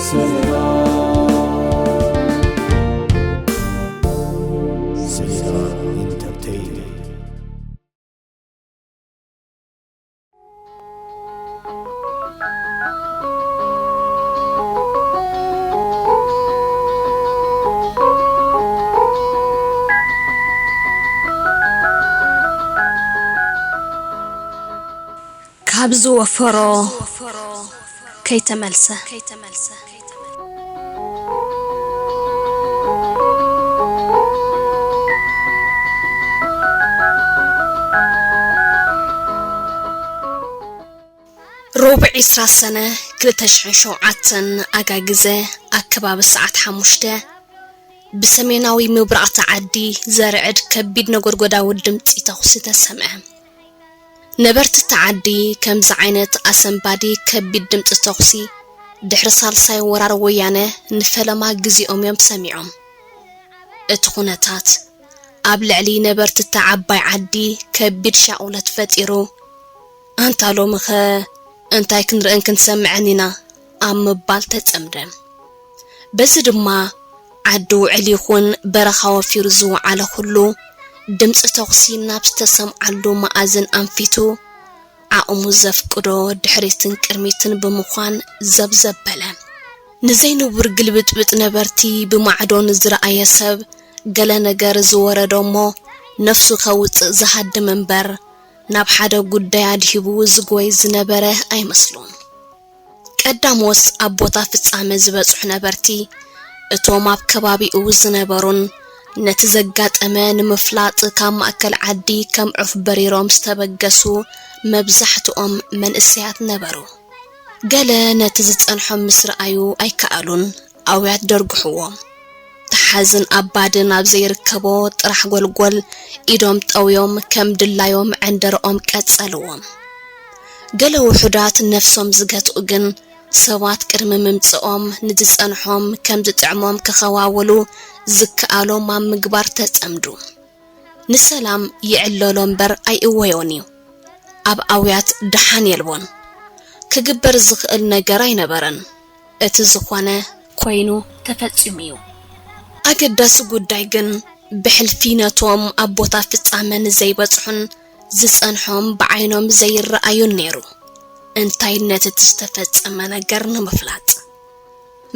ሰላም፣ ሰላም ኢንተርቴይንመንት። ካብ ዝወፈሮ ከይተመልሰ። ሮብዕ ዕስራ ሰነ ክልተ ሽሕን ሸውዓተን ኣጋግዘ ኣከባቢ ሰዓት ሓሙሽተ ብሰሜናዊ ምብራቕቲ ዓዲ ዘርዕድ ከቢድ ነጎድጎዳዊ ድምጺ ተኹሲ ተሰምዐ። ነበርቲ እታ ዓዲ ከምዚ ዓይነት ኣሰንባዲ ከቢድ ድምጺ ተኹሲ ድሕሪ ሳልሳይ ወራር ወያነ ንፈለማ ግዜኦም እዮም ሰሚዖም። እቲ ኩነታት ኣብ ልዕሊ ነበርቲ እታ ዓባይ ዓዲ ከቢድ ሻቕለት ፈጢሩ፣ ኣንታ ሎምኸ እንታይ ክንርእን ክንሰምዕን ኢና ኣብ ምባል ተጸምደ። በዚ ድማ ዓዲ ውዕል ይኹን በረኻ ወፊሩ ዝወዓለ ኩሉ ድምጺ ተኹሲ ናብ ዝተሰምዓሉ መኣዝን ኣንፊቱ ዓቕሙ ዘፍቅዶ ድሕሪትን ቅድሚትን ብምዃን ዘብዘብ በለ። ንዘይንቡር ግልብጥብጥ ነበርቲ ብማዕዶ ንዝረኣየ ሰብ ገለ ነገር ዝወረዶ እሞ ነፍሱ ከውጽእ ዝሃድም እምበር ናብ ሓደ ጉዳይ ኣድሂቡ ዝጎይ ዝነበረ ኣይመስሎን። ቀዳሞስ ኣብ ቦታ ፍጻመ ዝበጽሑ ነበርቲ እቶም ኣብ ከባቢኡ ዝነበሩን ነቲ ዘጋጠመ ንምፍላጥ ካብ ማእከል ዓዲ ከም ዑፍ በሪሮም ዝተበገሱ መብዛሕትኦም መንእሰያት ነበሩ። ገለ ነቲ ዝጸንሖም ምስ ረኣዩ ኣይከኣሉን፣ ኣውያት ደርጉሕዎም። ተሓዝን ኣባድን ኣብ ዘይርከቦ ጥራሕ ጎልጎል ኢዶም ጠውዮም ከም ድላዮም ዕንደርኦም ቀጸልዎም። ገለ ውሑዳት ነፍሶም ዝገትኡ ግን ሰባት ቅድሚ ምምጽኦም ንዝጸንሖም ከም ዝጥዕሞም ክኸዋውሉ ዝከኣሎም ኣብ ምግባር ተጸምዱ። ንሰላም ይዕለሎ እምበር ኣይእወዮን እዩ። ኣብ ኣውያት ደሓን የልቦን። ክግበር ዝኽእል ነገር ኣይነበረን። እቲ ዝኾነ ኮይኑ ተፈጺሙ እዩ። ኣገዳሲ ጉዳይ ግን ብሕልፊ ነቶም ኣብ ቦታ ፍጻመ ንዘይበጽሑን ዝጸንሖም ብዓይኖም ዘይረኣዩን ነይሩ። እንታይነት እቲ ዝተፈጸመ ነገር ንምፍላጥ።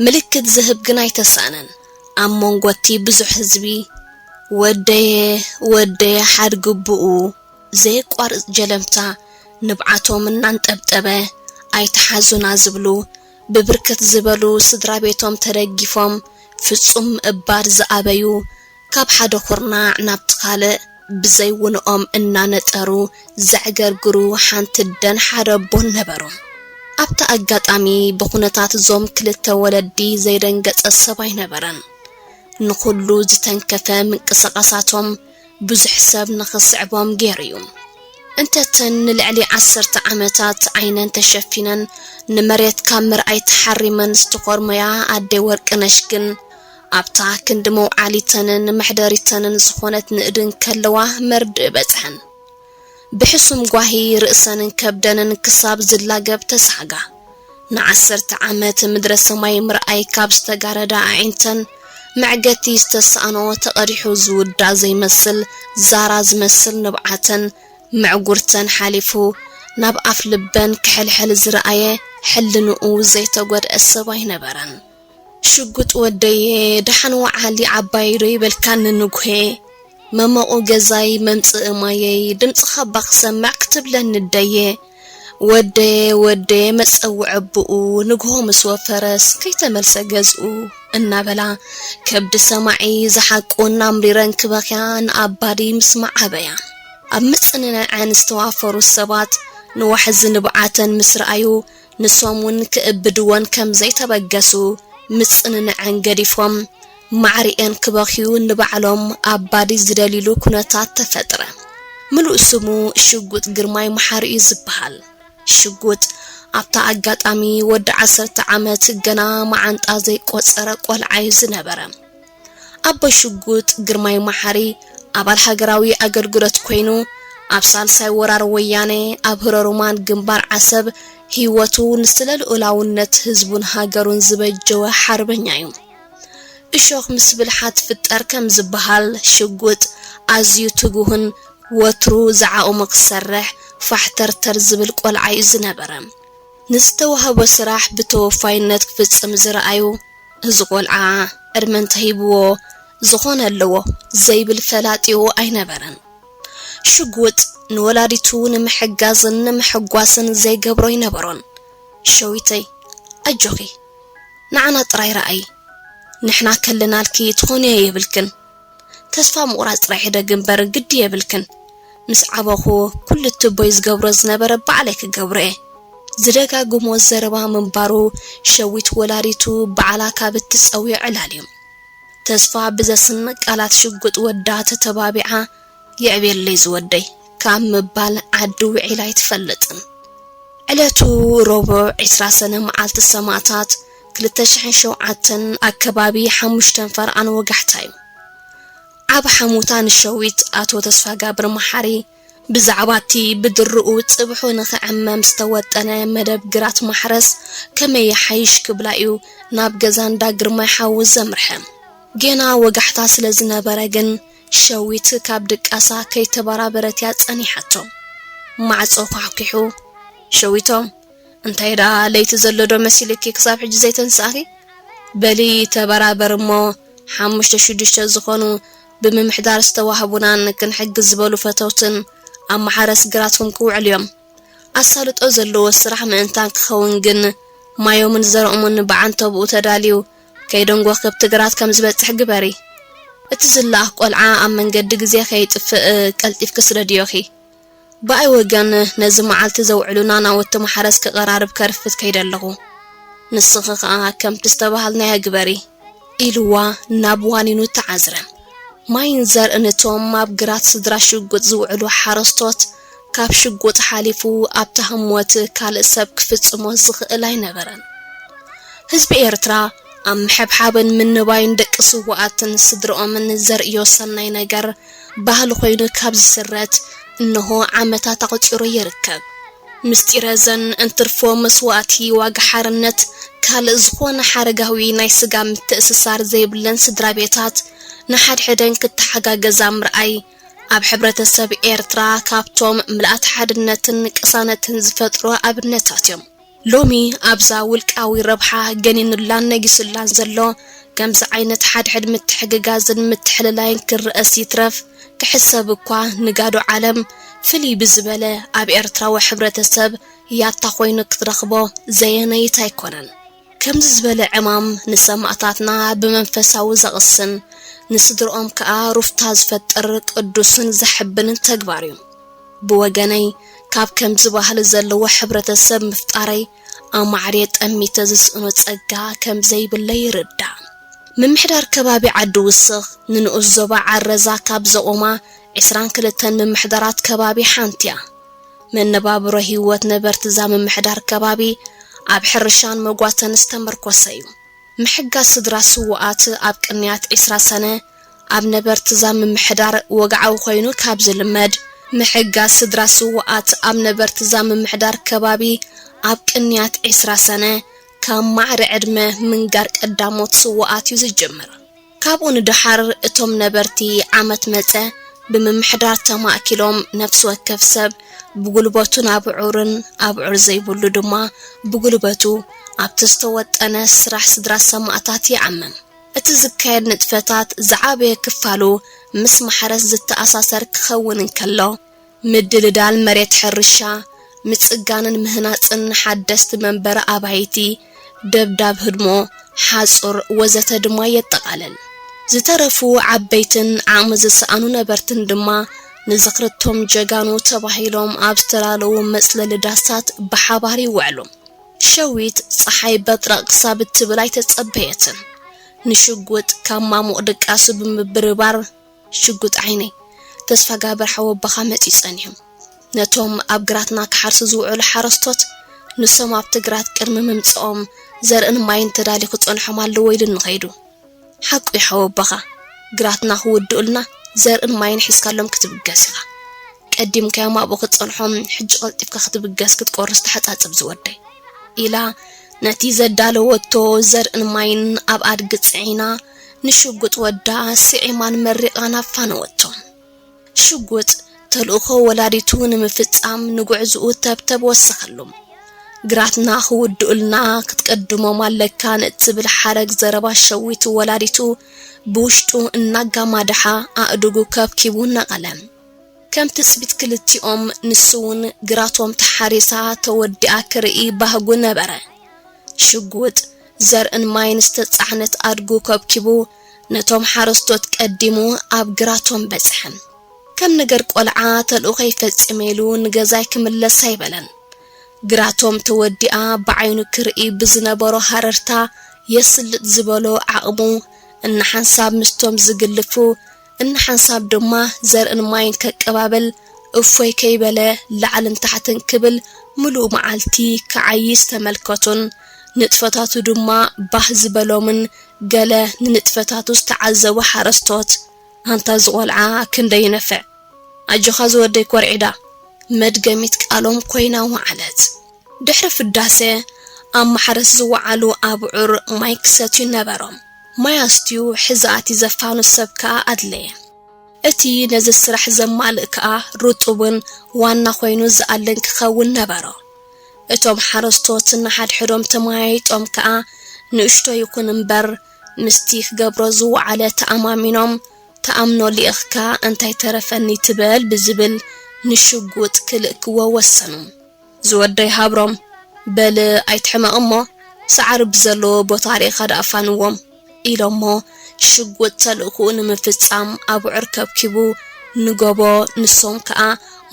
ምልክት ዝህብ ግን ኣይተሳእነን። ኣብ መንጎ እቲ ብዙሕ ህዝቢ "ወደየ፣ ወደየ ሓድግብኡ" ዘየቋርጽ ጀለምታ ንብዓቶም እናንጠብጠበ "ኣይትሓዙና" ዝብሉ ብብርክት ዝበሉ ስድራ ቤቶም ተደጊፎም ፍጹም ምእባድ ዝኣበዩ ካብ ሓደ ኩርናዕ ናብቲ ካልእ ብዘይውንኦም እናነጠሩ ዘዕገርግሩ ሓንቲ ኣደን ሓደ ኣቦን ነበሩ። ኣብቲ ኣጋጣሚ ብኹነታት እዞም ክልተ ወለዲ ዘይደንገጸ ሰብ ኣይነበረን። ንኹሉ ዝተንከፈ ምንቅስቓሳቶም ብዙሕ ሰብ ንኽስዕቦም ገይሩ እዩ። እንተተን ንልዕሊ ዓሰርተ ዓመታት ዓይነን ተሸፊነን ንመሬት ካብ ምርኣይ ተሓሪመን ዝተኾርመያ ኣደይ ወርቅነሽ ግን ኣብታ ክንዲ መውዓሊተንን መሕደሪተንን ዝኾነት ንእድ እንከለዋ መርድእ በጽሐን። ብሕሱም ጓሂ ርእሰንን ከብደንን ክሳብ ዝላገብ ተሳሕጋ። ንዓሰርተ ዓመት ምድረ ሰማይ ምርኣይ ካብ ዝተጋረዳ ኣዒንተን መዕገቲ ዝተሳእኖ ተቐዲሑ ዝውዳእ ዘይመስል ዛራ ዝመስል ንብዓተን መዕጉርተን ሓሊፉ ናብ ኣፍ ልበን ክሕልሕል ዝረኣየ ሕልንኡ ዘይተጎድአ ሰብ ኣይነበረን። ሽጉጥ ወደየ፣ ደሓን ወዓሊ ዓባይ ዶ ይበልካኒ ንጉሄ? መመቑ ገዛይ መምጽኢ ማየይ፣ ድምጽኻ እባ ክሰምዕ ክትብለኒ ደየ። ወደየ፣ ወደየ መጸውዒ ኣቦኡ፣ ንግሆ ምስ ወፈረስ ከይተመልሰ ገዝኡ እናበላ ከብዲ ሰማዒ ዝሓቁ እናምሪረን ክበኽያ ንኣባዲ ምስማዕ ኣበያ። ኣብ ምጽንናዐን ዝተዋፈሩ ሰባት ንዋሕዚ ንብዓተን ምስ ረኣዩ ንሶም እውን ክእብድወን ከም ዘይተበገሱ ምጽንንዐን ገዲፎም ማዕሪኤን ክበኽዩ ንባዕሎም ኣባዲ ዝደልይሉ ኩነታት ተፈጥረ። ምሉእ ስሙ ሽጉጥ ግርማይ መሓሪ እዩ ዝበሃል። ሽጉጥ ኣብታ ኣጋጣሚ ወዲ ዓሰርተ ዓመት ገና መዓንጣ ዘይቆጸረ ቆልዓ እዩ ዝነበረ። ኣቦ ሽጉጥ ግርማይ መሓሪ ኣባል ሃገራዊ ኣገልግሎት ኮይኑ ኣብ ሳልሳይ ወራር ወያነ ኣብ ህረሩማን ግንባር ዓሰብ ህይወቱ ንስለ ልኡላውነት ህዝቡን ሃገሩን ዝበጀወ ሓርበኛ እዩ። እሾኽ ምስ ብልሓ ትፍጠር ከም ዝበሃል ሽጉጥ ኣዝዩ ትጉህን ወትሩ ዝዓቕሙ ክሰርሕ ፋሕተርተር ዝብል ቆልዓ እዩ ዝነበረ። ንዝተዋህቦ ስራሕ ብተወፋይነት ክፍጽም ዝረኣዩ እዚ ቆልዓ ዕድመ እንተሂብዎ ዝኾነ ኣለዎ ዘይብል ፈላጢኡ ኣይነበረን። ሽጉጥ ንወላዲቱ ንምሕጋዝን ንምሕጓስን ዘይገብሮ ኣይነበሮን። ሸዊተይ ኣጆኺ ንዓና ጥራይ ረኣይ፣ ንሕና ከለናልኪ ትኾንዮ የብልክን። ተስፋ ምቑራጽ ጥራይ ሕደግ እምበር ግዲ የብልክን። ምስ ዓበኹ ኩሉ ትቦይ ዝገብሮ ዝነበረ ባዕለይ ክገብሮ እየ። ዝደጋግሞ ዘረባ ምንባሩ ሸዊት ወላዲቱ ባዕላ ካብ እትጸውዮ ዕላል እዩ። ተስፋ ብዘስንቕ ቃላት ሽጉጥ ወዳ ተተባቢዓ የዕብየለይ ዝወደይ ካብ ምባል ዓዲ ውዒላ ኣይትፈልጥን። ዕለቱ ረቡዕ ዕስራ ሰነ መዓልቲ ሰማእታት ክልተ ሽሕን ሸውዓተን ኣከባቢ ሓሙሽተን ፈርቓን ወጋሕታ እዩ። ዓብ ሓሙታ ንሸዊት ኣቶ ተስፋጋብር መሓሪ ብዛዕባ እቲ ብድርኡ ጽብሑ ንኽዕመም ዝተወጠነ መደብ ግራት ማሕረስ ከመይ ይሓይሽ ክብላ እዩ ናብ ገዛ እንዳ ግርማይ ሓዉ ዘምርሐ። ጌና ወጋሕታ ስለ ዝነበረ ግን ሸዊት ካብ ድቃሳ ከይተበራበረት እያ ጸኒሓቶ። ማዕጾ ኳሕኲሑ፣ ሸዊቶም፣ እንታይ ደኣ ለይቲ ዘሎ ዶ መሲልኪ ክሳብ ሕጂ ዘይተንሳእኺ? በሊ ተበራበር እሞ ሓሙሽተ ሽዱሽተ ዝኾኑ ብምምሕዳር ዝተዋህቡናን ክንሕግዝ ዝበሉ ፈተውትን ኣብ ማሕረስ ግራትኩም ክውዕሉ እዮም። ኣሳልጦ ዘለዎ ስራሕ ምእንታን ክኸውን ግን ማዮምን ዘርኦምን ብዓንተብኡ ተዳልዩ ከይደንጎ ከብቲ ግራት ከም ዝበጽሕ ግበሪ። እቲ ዝለኣኽ ቆልዓ ኣብ መንገዲ ግዜ ከይጥፍእ ቀልጢፍኪ ስደድዮኺ። ብኣይ ወገን ነዚ መዓልቲ ዘውዕሉና ናውቲ ማሕረስ ክቐራርብ ከርፍድ ከይደ ኣለኹ። ንስኺ ኸኣ ከምቲ ዝተባሃልናዮ ግበሪ። ኢልዋ ናብ ዋኒኑ ተዓዝረ። ማይን ዘርእን እቶም ኣብ ግራት ስድራ ሽጉጥ ዝውዕሉ ሓረስቶት ካብ ሽጉጥ ሓሊፉ ኣብታ ህሞት ካልእ ሰብ ክፍጽሞ ዝኽእል ኣይነበረን። ህዝቢ ኤርትራ ኣብ ምሕብሓብን ምንባይን ደቂ ስውኣትን ስድርኦምን ዘርእዮ ሰናይ ነገር ባህሊ ኮይኑ ካብ ዝስረት እንሆ ዓመታት ኣቑጺሩ ይርከብ። ምስጢረ ዘን እንትርፎ መስዋእቲ ዋጋ ሓርነት ካልእ ዝኾነ ሓረጋዊ ናይ ስጋ ምትእስሳር ዘይብለን ስድራ ቤታት ንሓድሕደን ክተሓጋገዛ ምርኣይ ኣብ ሕብረተሰብ ኤርትራ ካብቶም ምልኣት ሓድነትን ቅሳነትን ዝፈጥሩ ኣብነታት እዮም። ሎሚ ኣብዛ ውልቃዊ ረብሓ ገኒኑላን ነጊሱላን ዘሎ ከምዚ ዓይነት ሓድሕድ ምትሕግጋዝን ምትሕልላይን ክረኣስ ይትረፍ ክሕሰብ እኳ ንጋዶ ዓለም ፍልይ ብዝበለ ኣብ ኤርትራዊ ሕብረተሰብ ያታ ኮይኑ ክትረኽቦ ዘየነይት ኣይኮነን። ከምዚ ዝበለ ዕማም ንሰማእታትና ብመንፈሳዊ ዘቕስን ንስድርኦም ከኣ ሩፍታ ዝፈጥር ቅዱስን ዘሕብንን ተግባር እዩ። ብወገነይ ካብ ከምዚ ባህሊ ዘለዎ ሕብረተሰብ ምፍጣረይ ኣማዕድየ ጠሚተ ዝስእኖ ጸጋ ከም ዘይብለይ ይርዳእ። ምምሕዳር ከባቢ ዓዲ ውስኽ ንንኡስ ዞባ ዓረዛ ካብ ዘቑማ ዕስራን ክልተን ምምሕዳራት ከባቢ ሓንቲ እያ። መነባብሮ ህይወት ነበርቲ እዛ ምምሕዳር ከባቢ ኣብ ሕርሻን መጓተን ዝተመርኮሰ እዩ። ምሕጋዝ ስድራ ስዉኣት ኣብ ቅንያት ዕስራ ሰነ ኣብ ነበርቲ እዛ ምምሕዳር ወግዓዊ ኮይኑ ካብ ዝልመድ፣ ምሕጋዝ ስድራ ስዉኣት ኣብ ነበርቲ እዛ ምምሕዳር ከባቢ ኣብ ቅንያት ዕስራ ሰነ ካብ ማዕረ ዕድመ ምንጋር ቀዳሞት ስዉኣት እዩ ዝጅምር። ካብኡ ንደሓር እቶም ነበርቲ ዓመት መጸ ብምምሕዳር ተማእኪሎም ነፍሲ ወከፍ ሰብ ብጉልበቱ ናብዑርን ኣብዑር ዘይብሉ ድማ ብጉልበቱ ኣብቲ ዝተወጠነ ስራሕ ስድራ ሰማእታት ይዓምም። እቲ ዝካየድ ንጥፈታት ዝዓበየ ክፋሉ ምስ ማሕረስ ዝተኣሳሰር ክኸውን እንከሎ፣ ምድልዳል መሬት ሕርሻ፣ ምጽጋንን ምህናጽን ሓደስቲ መንበሪ ኣባይቲ፣ ደብዳብ ህድሞ፣ ሓጹር ወዘተ ድማ የጠቓልል። ዝተረፉ ዓበይትን ዓቕሚ ዝሰኣኑ ነበርትን ድማ ንዝኽርቶም ጀጋኑ ተባሂሎም ኣብ ዝተላለዉ መጽለሊ ዳሳት ብሓባር ይውዕሉ። ሸዊት ጸሓይ በጥረቕ ክሳብ እትብል ኣይተጸበየትን። ንሽጉጥ ካብ ማሙቕ ድቃሱ ብምብርባር ሽጉጥ ዓይነይ፣ ተስፋጋብር ሓወቦኻ መጺኡ ጸኒሑ። ነቶም ኣብ ግራትና ክሓርሱ ዝውዕሉ ሓረስቶት፣ ንሶም ኣብቲ ግራት ቅድሚ ምምጽኦም ዘርእን ማይን ተዳልዩ ክጸንሖም ኣለዎ ኢሉኒ ከይዱ። ሓቁ እዩ ሓወቦኻ፣ ግራትና ክውድኡልና ዘርእን ማይን ሒዝካሎም ክትብገስ ኢኻ። ቀዲምካዮም ኣብኡ ክጸንሖም፣ ሕጂ ቀልጢፍካ ክትብገስ ክትቆርስ ተሓጻጽብ ዝወደይ፣ ኢላ ነቲ ዘዳለወቶ ዘርእን ማይን ኣብ ኣድጊ ጽዒና ንሽጉጥ ወዳ ስዒማን መሪቓን ኣፋነወቶ። ሽጉጥ ተልእኾ ወላዲቱ ንምፍጻም ንጉዕዝኡ ተብተብ ወሰኸሉ። ግራትና ክውድኡልና ክትቀድሞም ኣለካን እትብል ሓረግ ዘረባ ሸዊት ወላዲቱ ብውሽጡ እናጋማድሓ ኣእዱጉ ከብኪቡ ነቐለ። ከም ትጽቢት ክልቲኦም ንሱ እውን ግራቶም ተሓሪሳ ተወዲኣ ክርኢ ባህጉ ነበረ። ሽጉጥ ዘርእን ማይን ዝተጻዕነት ኣድጉ ከብኪቡ ነቶም ሓረስቶት ቀዲሙ ኣብ ግራቶም በጽሐ። ከም ነገር ቆልዓ ተልእኾይ ፈጺመ ኢሉ ንገዛይ ክምለስ ኣይበለን። ግራቶም ተወዲኣ ብዓይኑ ክርኢ ብዝነበሮ ሃረርታ የስልጥ ዝበሎ ዓቕሙ እንሓንሳብ ምስቶም ዝግልፉ እንሓንሳብ ድማ ዘርእን ማይን ከቀባብል እፎይ ከይበለ ላዕልን ታሕትን ክብል ምሉእ መዓልቲ ክዓይስ ተመልከቱን ንጥፈታቱ ድማ ባህ ዝበሎምን ገለ ንንጥፈታቱ ዝተዓዘቡ ሓረስቶት ኣንታ ዝቖልዓ ክንደይ ይነፍዕ ኣጆኻ ዝወደይ ኮርዒዳ መድገሚት ቃሎም ኮይና ወዓለት። ድሕሪ ፍዳሰ ኣብ ማሕረስ ዝወዓሉ ኣብዑር ማይ ክሰትዩ ነበሮም። ማይ ኣስትዩ ሕዚ ኣቲ ዘፋኑ ሰብ ከኣ ኣድለየ። እቲ ነዚ ስራሕ ዘማልእ ከኣ ርጡብን ዋና ኮይኑ ዝኣልን ክኸውን ነበሮ። እቶም ሓረስቶት ንሓድሕዶም ተመያይጦም ከኣ ንእሽቶ ይኹን እምበር ምስቲ ክገብሮ ዝወዓለ ተኣማሚኖም ተኣምኖ ልኢኽካ እንታይ ተረፈኒ ትበል ብዝብል ንሽጉጥ ክልእክዎ ወሰኑ። ዝወደይ ሃብሮም በል ኣይትሕመቕ እሞ ሰዓሪ ብዘለዎ ቦታ ርኢኻ ደኣ ፋንዎም ኢሎሞ ሽጉጥ ተልእኽኡ ንምፍጻም ኣብዑር ከብኪቡ ንጎቦ ንሶም ከኣ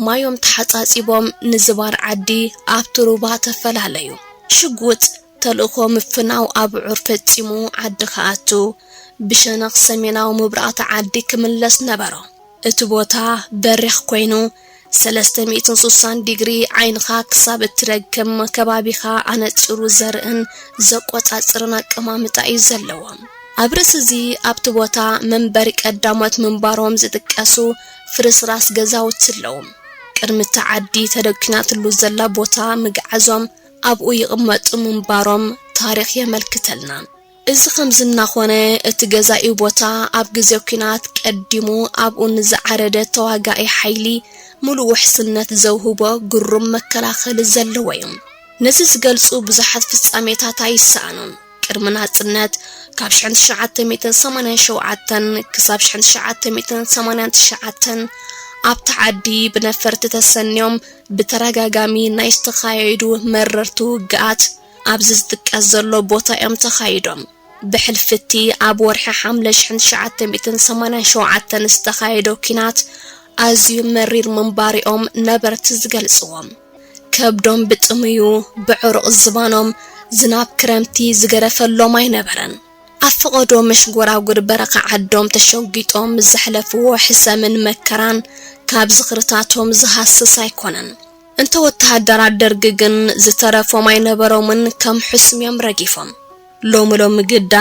ማዮም ተሓጻጺቦም ንዝባን ዓዲ ኣብቲ ሩባ ተፈላለዩ። ሽጉጥ ተልእኾ ምፍናው ኣብዑር ፈጺሙ ዓዲ ክኣቱ ብሸነኽ ሰሜናዊ ምብራቕቲ ዓዲ ክምለስ ነበሮ። እቲ ቦታ በሪኽ ኮይኑ ሰለስተ ሚእትን ስሳን ዲግሪ ዓይንኻ ክሳብ እትረግም ከባቢኻ ኣነጺሩ ዘርእን ዘቆጻጽርን ኣቀማምጣ እዩ ዘለዎ። ኣብ ርእሲ እዚ ኣብቲ ቦታ መንበሪ ቀዳሞት ምንባሮም ዝጥቀሱ ፍርስራስ ገዛውቲ ኣለዉ። ቅድሚ እቲ ዓዲ ተደኲናትሉ ዘላ ቦታ ምግዓዞም ኣብኡ ይቕመጡ ምንባሮም ታሪኽ የመልክተልና። እዚ ከምዚ እናኾነ እቲ ገዛኢ ቦታ ኣብ ግዜ ኲናት ቀዲሙ ኣብኡ ንዝዓረደ ተዋጋኢ ሓይሊ ምሉእ ውሕስነት ዘውህቦ ግሩም መከላኸሊ ዘለዎ እዩ። ነዚ ዝገልጹ ብዙሓት ፍጻሜታት ኣይሰኣኑን። ቅድሚ ናጽነት ካብ ሽሕን ትሽዓተ ሚእትን ሰማንያን ሸውዓተን ክሳብ ሽሕን ትሽዓተ ሚእትን ሰማንያን ትሽዓተን ኣብቲ ዓዲ ብነፈርቲ ተሰንዮም ብተረጋጋሚ ናይ ዝተኻየዱ መረርቲ ውግኣት ኣብዚ ዝጥቀስ ዘሎ ቦታ እዮም ተኻይዶም። ብሕልፊ እቲ ኣብ ወርሒ ሓምለ ሽሕን ትሽዓተ ሚእትን ሰማንያን ሸውዓተን ዝተኻየደ ኲናት ኣዝዩ መሪር ምንባሩ'ዮም ነበርቲ ዝገልጽዎ። ከብዶም ብጥምዩ፣ ብዕሩቕ ዝባኖም ዝናብ ክረምቲ ዝገደፈሎም ኣይነበረን። ኣብ ፈቐዶ መሽጎራጉር በረኻ ዓዶም ተሸጒጦም ዘሕለፍዎ ሕሰምን መከራን ካብ ዝኽርታቶም ዝሃስስ ኣይኮነን። እንተ ወተሃደራት ደርጊ ግን ዝተረፎም ኣይነበሮምን፣ ከም ሕሱም እዮም ረጊፎም። ሎሚ ሎሚ ግዳ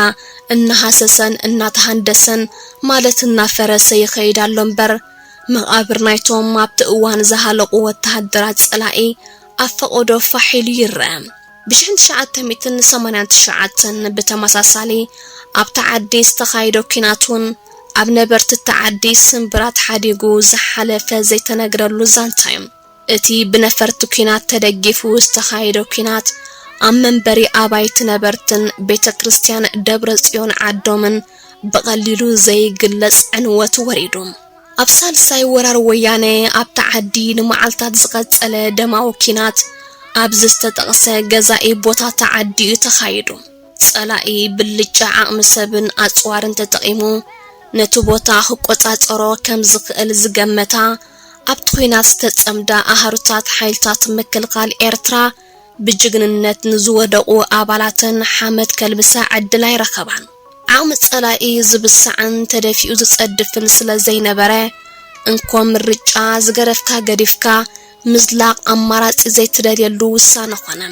እናሃሰሰን እናተሃንደሰን ማለት እናፈረሰ ይኸይድ ኣሎ እምበር፣ መቓብር ናይቶም ኣብቲ እዋን ዝሃለቑ ወተሃደራት ጸላኢ ኣብ ፈቐዶ ፋሕ ኢሉ ይረአ። ብሽሕን ትሽዓተ ሚእትን ሰማንያን ትሽዓተን ብተመሳሳሊ ኣብታ ዓዲ ዝተኻየደ ኲናት እውን ኣብ ነበርቲ እታ ዓዲ ስምብራት ሓዲጉ ዝሓለፈ ዘይተነግረሉ ዛንታ እዩ። እቲ ብነፈርቲ ኲናት ተደጊፉ ዝተኻየደ ኲናት ኣብ መንበሪ ኣባይቲ ነበርትን ቤተ ክርስቲያን ደብረ ጽዮን ዓዶምን ብቐሊሉ ዘይግለጽ ዕንወት ወሪዱ። ኣብ ሳልሳይ ወራር ወያነ ኣብታ ዓዲ ንመዓልታት ዝቐጸለ ደማዊ ኲናት ኣብዚ ዝተጠቕሰ ገዛኢ ቦታታ ዓዲ እዩ ተኻይዱ። ጸላኢ ብልጫ ዓቕሚ ሰብን ኣጽዋርን ተጠቒሙ ነቲ ቦታ ክቆጻጸሮ ከም ዝኽእል ዝገመታ ኣብቲ ኲናት ዝተጸምዳ ኣሃዱታት ሓይልታት ምክልኻል ኤርትራ ብጅግንነት ንዝወደቑ ኣባላተን ሓመድ ከልብሳ ዕድል ኣይረኸባን። ዓቕሚ ጸላኢ ዝብሳዕን ተደፊኡ ዝጸድፍን ስለ ዘይነበረ፣ እንኮ ምርጫ ዝገደፍካ ገዲፍካ ምዝላቕ ኣማራጺ ዘይትደልየሉ ውሳነ ኾነ።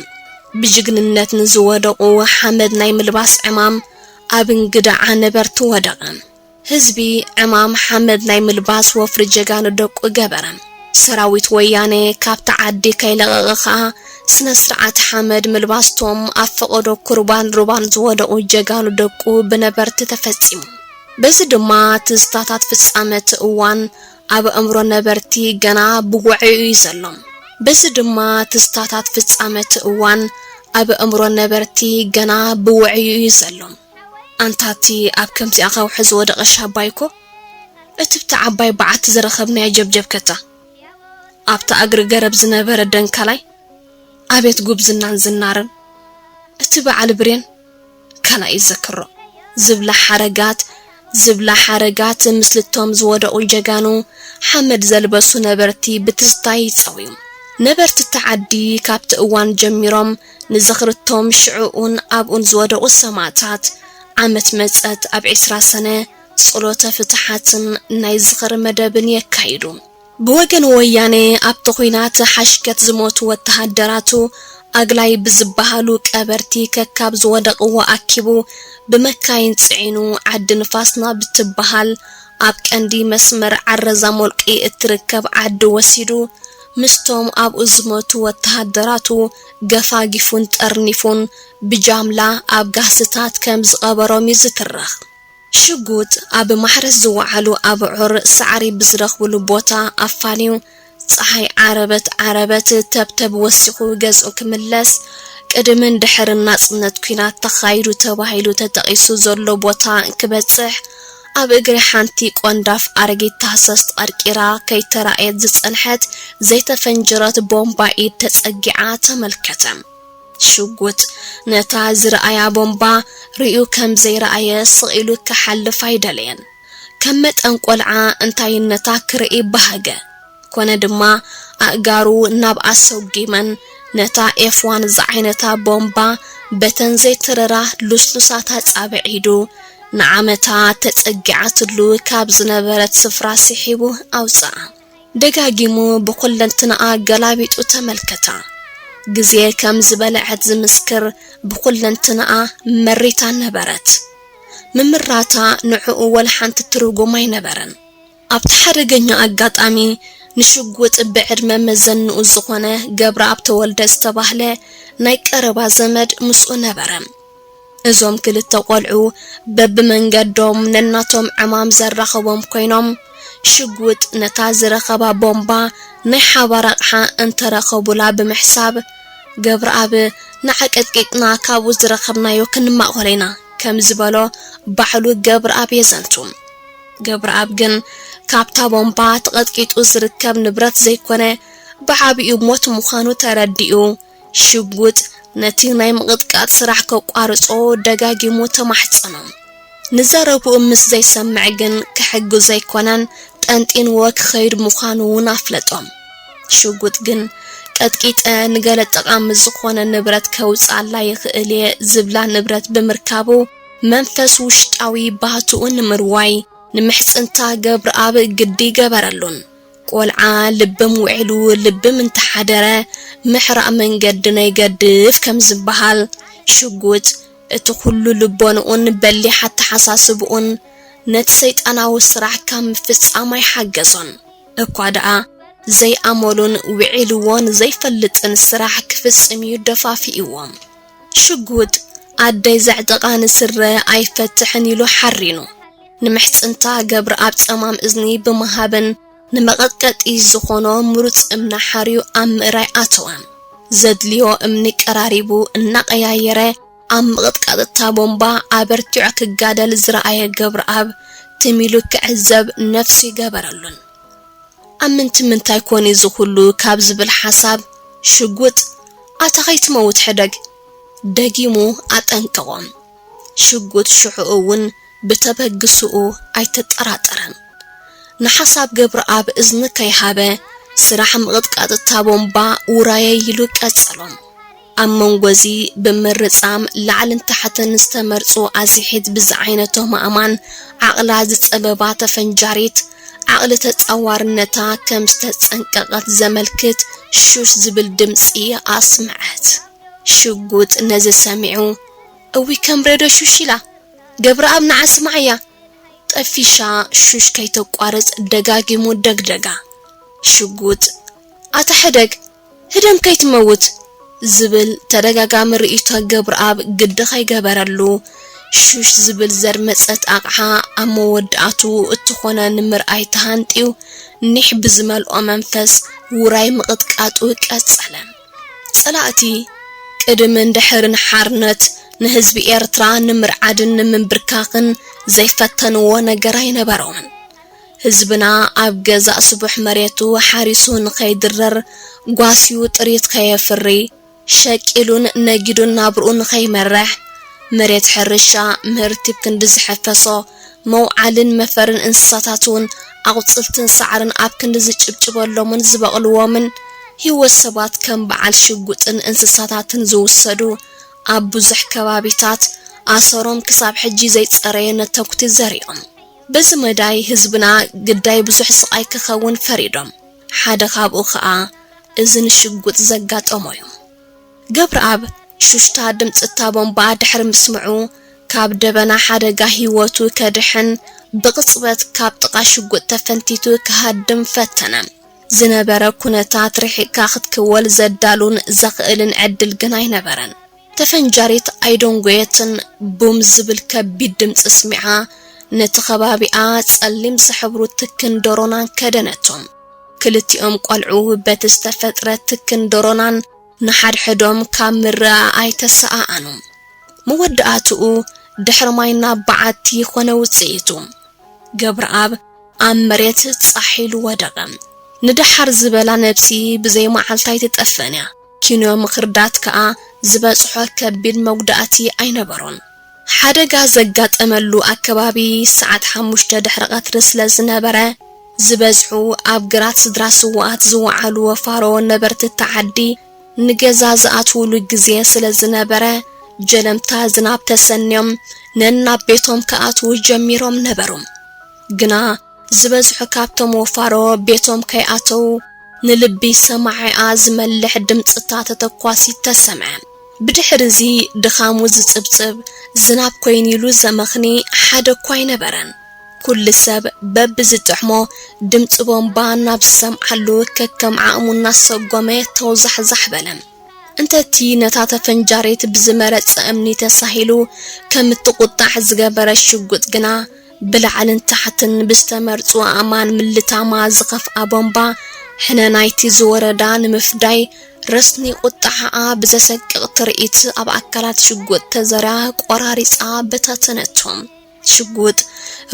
ብጅግንነት ንዝወደቑ ሓመድ ናይ ምልባስ ዕማም ኣብ እንግድዓ ነበርቲ ወደቐ። ህዝቢ ዕማም ሓመድ ናይ ምልባስ ወፍሪ ጀጋኑ ደቁ ገበረ። ሰራዊት ወያነ ካብቲ ዓዲ ከይለቐቐ ከኣ ስነ ስርዓት ሓመድ ምልባስቶም ኣብ ፈቐዶ ኩርባን ሩባን ዝወደቑ ጀጋኑ ደቁ ብነበርቲ ተፈጺሙ። በዚ ድማ ትዝታታት ፍጻመ እቲ እዋን ኣብ ኣእምሮ ነበርቲ ገና ብውዑይ እዩ ዘሎ። በዚ ድማ ትዝታታት ፍጻመ እቲ እዋን ኣብ ኣእምሮ ነበርቲ ገና ብውዑይ እዩ ዘሎ። ኣንታቲ ኣብ ከምዚኣ ከውሒ ዝወደቐ ሻባይኮ እቲ ብቲ ዓባይ በዓቲ ዝረኸብናዮ ጀብጀብከታ። ኣብታ እግሪ ገረብ ዝነበረ ደንካላይ ኣቤት ጉብዝናን ዝናርን እቲ በዓል ብሬን ካልኣይ ይዘክሮ ዝብላ ሓረጋት ዝብላ ሓረጋት ምስልቶም ዝወደቑ ጀጋኑ ሓመድ ዘልበሱ ነበርቲ ብትዝታ ይጸውዩ። ነበርቲ እቲ ዓዲ ካብቲ እዋን ጀሚሮም ንዝኽርቶም ሽዕኡን ኣብኡን ዝወደቑ ሰማእታት ዓመት መጸት ኣብ ዕስራ ሰነ ጸሎተ ፍትሓትን ናይ ዝኽሪ መደብን የካይዱ። ብወገን ወያነ ኣብቲ ኹናት ሓሽከት ዝሞቱ ወተሃደራቱ ኣግላይ ብዝበሃሉ ቀበርቲ ከካብ ዝወደቕዎ ኣኪቡ ብመካይን ጽዒኑ ዓዲ ንፋስና ብትበሃል ኣብ ቀንዲ መስመር ዓረዛ ሞልቂ እትርከብ ዓዲ ወሲዱ ምስቶም ኣብኡ ዝሞቱ ወተሃደራቱ ገፋጊፉን ጠርኒፉን ብጃምላ ኣብ ጋህስታት ከም ዝቐበሮም እዩ ዝትረኽ። ሽጉጥ ኣብ ማሕረስ ዝወዓሉ ኣብዑር ሳዕሪ ብዝረኽብሉ ቦታ ኣፋንዩ ጸሓይ ዓረበት ዓረበት ተብተብ ወሲኹ ገዝኡ ክምለስ ቅድምን ድሕርን ናጽነት ኲናት ተኻይዱ ተባሂሉ ተጠቒሱ ዘሎ ቦታ ክበጽሕ ኣብ እግሪ ሓንቲ ቆንዳፍ ኣረጊት ታህሳስ ተቐርቂራ ከይተራእየት ዝጸንሐት ዘይተፈንጀረት ቦምባ ኢድ ተጸጊዓ ተመልከተ። ሽጉጥ ነታ ዝረኣያ ቦምባ ርእዩ ከም ዘይረኣየ ስቕ ኢሉ ክሓልፍ ኣይደለየን። ከም መጠን ቆልዓ እንታይነታ ክርኢ በሃገ። ኮነ ድማ ኣእጋሩ ናብ ኣሰጉመን ነታ ኤፍ ዋን ዝዓይነታ ቦምባ በተን ዘይተረራ ልስሉሳት ኣጻብዕ ኢዱ ንዓመታ ተጸጊዓትሉ ካብ ዝነበረት ስፍራ ስሒቡ ኣውጽኣ። ደጋጊሙ ብኹለንትንኣ ገላቢጡ ተመልከታ። ግዜ ከም ዝበልዐት ዝምስክር ብኹለንትንኣ መሪታ ነበረት። ምምራታ ንዕኡ ወላ ሓንቲ ትርጉም ኣይነበረን። ኣብቲ ሓደገኛ ኣጋጣሚ ንሽጉጥ ብዕድመ መዘንኡ ዝኾነ ገብረኣብ ተወልደ ዝተባህለ ናይ ቀረባ ዘመድ ምስኡ ነበረ። እዞም ክልተ ቆልዑ በብመንገዶም ነናቶም ዕማም ዘራኸቦም ኮይኖም ሽጉጥ ነታ ዝረኸባ ቦምባ ናይ ሓባር ኣቕሓ እንተረኸቡላ ብምሕሳብ ገብረኣብ ንዓ ቀጥቂጥና ካብኡ ዝረኸብናዮ ክንማቐሎ ኢና ከም ዝበሎ ባዕሉ ገብረኣብ የዘንቱ። ገብረኣብ ግን ካብታ ቦምባ ተቐጥቂጡ ዝርከብ ንብረት ዘይኮነ ብዓቢኡ ሞት ምዃኑ ተረዲኡ ሽጉጥ ነቲ ናይ ምቕጥቃጥ ስራሕ ከቋርጾ ደጋጊሙ ተማሕጸኖ። ንዘረብኡ ምስ ዘይሰምዕ ግን ክሕግዞ ኣይኮነን ጠንጢንዎ ክኸይድ ምዃኑ እውን ኣፍለጦ። ሽጉጥ ግን ቀጥቂጠ ንገለ ጠቓሚ ዝኾነ ንብረት ከውጽኣላ ይኽእል እየ ዝብላ ንብረት ብምርካቡ መንፈስ ውሽጣዊ ባህትኡ ንምርዋይ ንምሕጽንታ ገብረኣብ ግዲ ገበረሉን። ቆልዓ ልብም ውዒሉ ልብም እንተሓደረ ምሕራቕ መንገዲ ነይገድፍ ከም ዝበሃል ሽጉጥ እቲ ኩሉ ልቦንኡን በሊሕ ኣተሓሳስብኡን ነቲ ሰይጣናዊ ስራሕ ካብ ምፍጻም ኣይሓገዞን። እኳ ደኣ ዘይኣመሉን ውዒልዎን ዘይፈልጥን ስራሕ ክፍጽም እዩ ደፋፊእዎ። ሽጉጥ ኣደይ ዘዕጠቓኒ ስረ ኣይፈትሕን ኢሉ ሓሪኑ ንምሕጽንታ ገብረኣብ ጸማም እዝኒ ብምሃብን ንመቐጥቀጢ ዝኾኖ ምሩጽ እምኒ ሓርዩ ኣብ ምእራይ ኣተወ። ዘድልዮ እምኒ ቀራሪቡ እናቐያየረ ኣብ ምቕጥቃጥ እታ ቦምባ ኣበርቲዑ ክጋደል ዝረኣየ ገብረኣብ ትም ኢሉ ክዕዘብ ነፍሱ ይገበረሉን። ኣብ ምንቲ ምንታይ ኮን እዚ ኩሉ ካብ ዝብል ሓሳብ ሽጉጥ ኣታ ከይትመውት ሕደግ ደጊሙ ኣጠንቀቖ። ሽጉጥ ሽዑ እውን ብተበግስኡ ኣይተጠራጠረን። ንሓሳብ ገብረኣብ እዝኒ ከይሃበ ስራሕ ምቕጥቃጥ እታ ቦምባ ውራየይ ኢሉ ቀጸሎ። ኣብ መንጎ እዚ ብምርጻም ላዕልን ታሕትን ዝተመርጹ ኣዚሒት ብዝዓይነቶም ኣእማን ዓቕላ ዝጸበባ ተፈንጃሪት ዓቕሊ ተጻዋርነታ ከም ዝተጸንቀቐት ዘመልክት ሹሽ ዝብል ድምጺ ኣስምዐት። ሽጉጥ ነዚ ሰሚዑ እዊ ከም ሬዶ ሹሽ ኢላ ገብረኣብ ንዓ ስማዓያ ጠፊሻ ሹሽ ከይተቋርጽ ደጋጊሙ ደግደጋ። ሽጉጥ፣ ኣታ ሕደግ፣ ህደም ከይትመውት ዝብል ተደጋጋሚ ርእይቶ ገብረኣብ ግዲ ከይገበረሉ፣ ሹሽ ዝብል ዘድመጸት ኣቕሓ ኣብ መወዳእቱ እትኾነ ንምርኣይ ተሃንጥዩ፣ ኒሕ ብዝመልኦ መንፈስ ውራይ ምቕጥቃጡ ቀጸለ። ጸላእቲ ቅድምን ድሕርን ሓርነት ንህዝቢ ኤርትራ ንምርዓድን ንምንብርካኽን ዘይፈተንዎ ነገር ኣይነበሮምን። ህዝብና ኣብ ገዛእ ስቡሕ መሬቱ ሓሪሱ ንኸይድረር፣ ጓስዩ ጥሪት ከየፍሪ፣ ሸቂሉን ነጊዱን ናብርኡ ንኸይመርሕ፣ መሬት ሕርሻ ምህርቲ ክንዲ ዝሐፈሶ፣ መውዓልን መፈርን እንስሳታት እውን ኣቑጽልትን ሳዕርን ኣብ ክንዲ ዝጭብጭበሎምን ዝበቕልዎምን፣ ህይወት ሰባት ከም በዓል ሽጉጥን እንስሳታትን ዝውሰዱ፣ ኣብ ብዙሕ ከባቢታት ኣሰሮም ክሳብ ሕጂ ዘይጸረየ ነተኩቲ ዘሪኦም። በዚ መዳይ ህዝብና ግዳይ ብዙሕ ስቓይ ክኸውን ፈሪዶም። ሓደ ካብኡ ኸኣ እዚ ንሽጉጥ ዘጋጠሞ እዩ። ገብረኣብ ሽሽታ ድምጺ እታ ቦምባ ድሕሪ ምስምዑ፣ ካብ ደበና ሓደጋ ህይወቱ ከድሕን ብቕጽበት ካብ ጥቓ ሽጉጥ ተፈንቲቱ ክሃድም ፈተነ። ዝነበረ ኩነታት ርሒቕካ ክትክወል ዘዳሉን ዘኽእልን ዕድል ግን ኣይነበረን። ተፈንጃሪት ኣይደንጎየትን፣ ቡም ዝብል ከቢድ ድምጺ ስሚዓ፣ ነቲ ከባቢኣ ጸሊም ዝሕብሩ ትክን ዶሮናን ከደነቶ። ክልቲኦም ቆልዑ በቲ ዝተፈጥረ ትክን ዶሮናን ንሓድሕዶም ካብ ምርኣኣ ኣይተሰኣኣኑን። መወዳእትኡ ድሕሪ ማይ ናብ በዓቲ ኾነ ውጽኢቱ። ገብረኣብ ኣብ መሬት ጻሕ ኢሉ ወደቐ። ንደሓር ዝበላ ነብሲ ብዘይ መዓልታ ኣይትጠፍእን እያ። ኪኖ ምኽርዳት ከኣ ዝበጽሖ ከቢድ መጉዳእቲ ኣይነበሮን። ሓደጋ ዘጋጠመሉ ኣከባቢ ሰዓት ሓሙሽተ ድሕሪ ቀትሪ ስለ ዝነበረ፣ ዝበዝሑ ኣብ ግራት ስድራ ስዉኣት ዝወዓሉ ወፋሮ ነበርቲ እታ ዓዲ ንገዛ ዝኣትውሉ ግዜ ስለ ዝነበረ፣ ጀለምታ ዝናብ ተሰንዮም ነናብ ቤቶም ክኣትዉ ጀሚሮም ነበሩ። ግና ዝበዝሑ ካብቶም ወፋሮ ቤቶም ከይኣተዉ፣ ንልቢ ሰማዒኣ ዝመልሕ ድምጽታት ተተኳሲት ተሰምዐ። ብድሕሪ እዚ ድኻሙ ዝጽብጽብ፣ ዝናብ ኮይኑ ኢሉ ዘመኽኒ ሓደ እኳ ኣይነበረን። ኩሉ ሰብ በብዝጥዕሞ ድምጺ ቦምባ ናብ ዝሰምዓሉ ከከም ዓቕሙ እናሰጎመ ተውዛሕዛሕ በለ። እንተቲ ነታ ተፈንጃሪት ብዝመረጸ እምኒ ተሳሂሉ ከም እትቑጣዕ ዝገበረ ሽጉጥ ግና ብላዕልን ታሕትን ብዝተመርጹ ኣእማን ምልታማ ዝኸፍኣ ቦምባ ሕነ ናይቲ ዝወረዳ ንምፍዳይ ረስኒ ቁጥዓኣ ብዘሰቅቕ ትርኢት ኣብ ኣካላት ሽጉጥ ተዘርያ ቆራሪጻ በታተነቶ። ሽጉጥ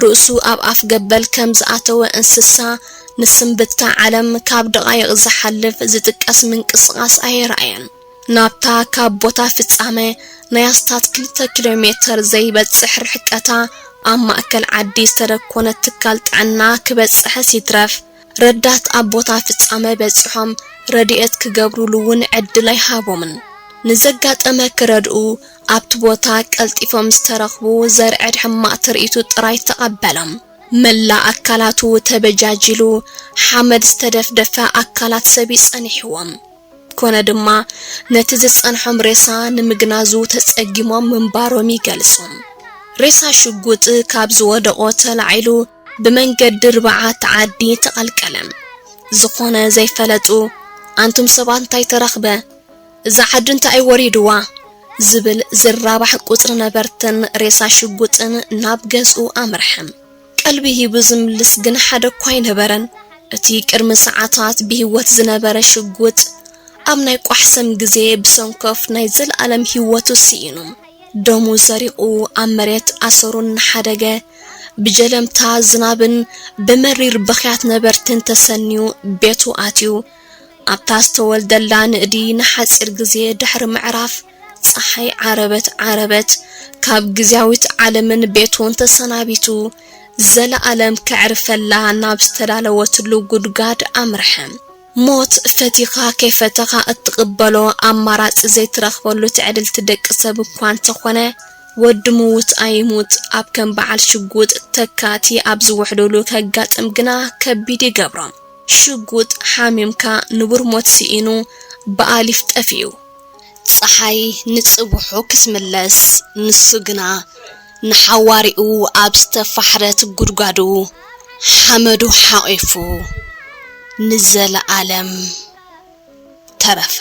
ርእሱ ኣብ ኣፍ ገበል ከም ዝኣተወ እንስሳ ንስንብታ ዓለም ካብ ደቓይቕ ዝሓልፍ ዝጥቀስ ምንቅስቓስ ኣየርኣየን። ናብታ ካብ ቦታ ፍጻመ ናይ ኣስታት ክልተ ኪሎ ሜተር ዘይበጽሕ ርሕቀታ ኣብ ማእከል ዓዲ ዝተደኮነ ትካል ጥዕና ክበጽሕስ ይትረፍ ረዳት ኣብ ቦታ ፍጻመ በጺሖም ረድኤት ክገብሩሉ እውን ዕድል ኣይሃቦምን። ንዘጋጠመ ክረድኡ ኣብቲ ቦታ ቀልጢፎም ዝተረኽቡ ዘርዕድ ሕማቕ ትርኢቱ ጥራይ ተቐበሎም። መላእ ኣካላቱ ተበጃጂሉ ሓመድ ዝተደፍደፈ ኣካላት ሰብ ይጸኒሕዎም። ኮነ ድማ ነቲ ዝጸንሖም ሬሳ ንምግናዙ ተጸጊሞም ምንባሮም ይገልጹ። ሬሳ ሽጉጥ ካብ ዝወደቖ ተላዒሉ ብመንገዲ ርብዓተ ዓዲ ተቐልቀለ። ዝኾነ ዘይፈለጡ ኣንቱም ሰባት እንታይ ተረኽበ? እዛ ዓዲ እንታይ ወሪድዋ? ዝብል ዝራባሕ ቁጽሪ ነበርትን ሬሳ ሽጉጥን ናብ ገዝኡ ኣምርሐ። ቀልቢ ሂቡ ዝምልስ ግን ሓደ እኳ ኣይነበረን። እቲ ቅድሚ ሰዓታት ብህይወት ዝነበረ ሽጉጥ ኣብ ናይ ቋሕሰም ግዜ ብሰንኮፍ ናይ ዘለኣለም ህይወቱ ስኢኑ። ደሙ ዘሪቑ ኣብ መሬት ኣሰሩ እናሓደገ ብጀለምታ ዝናብን ብመሪር ብኽያት ነበርትን ተሰንዩ ቤቱ ኣትዩ ኣብታ ዝተወልደላ ንእዲ ንሓጺር ግዜ ድሕሪ ምዕራፍ ጸሓይ ዓረበት ዓረበት ካብ ግዝያዊት ዓለምን ቤቱን ተሰናቢቱ ዘለኣለም ከዕርፈላ ናብ ዝተዳለወትሉ ጉድጋድ ኣምርሐ። ሞት ፈቲኻ ከይፈተኻ እትቕበሎ ኣማራጺ ዘይትረኽበሉ ትዕድልቲ ደቂ ሰብ እኳ እንተኾነ፣ ወዲ ምዉት ኣይሙት ኣብ ከም በዓል ሽጉጥ ተካእቲ ኣብ ዝውሕዱሉ ከጋጥም ግና ከቢድ ይገብሮ። ሽጉጥ ሓሚምካ ንቡር ሞት ስኢኑ ብኣሊፍ ጠፊኡ። ጸሓይ ንጽብሑ ክትምለስ ንሱ ግና ንሓዋሪኡ ኣብ ዝተፋሕረት ጉድጓዱ ሓመዱ ሓቒፉ ንዘለኣለም ተረፈ።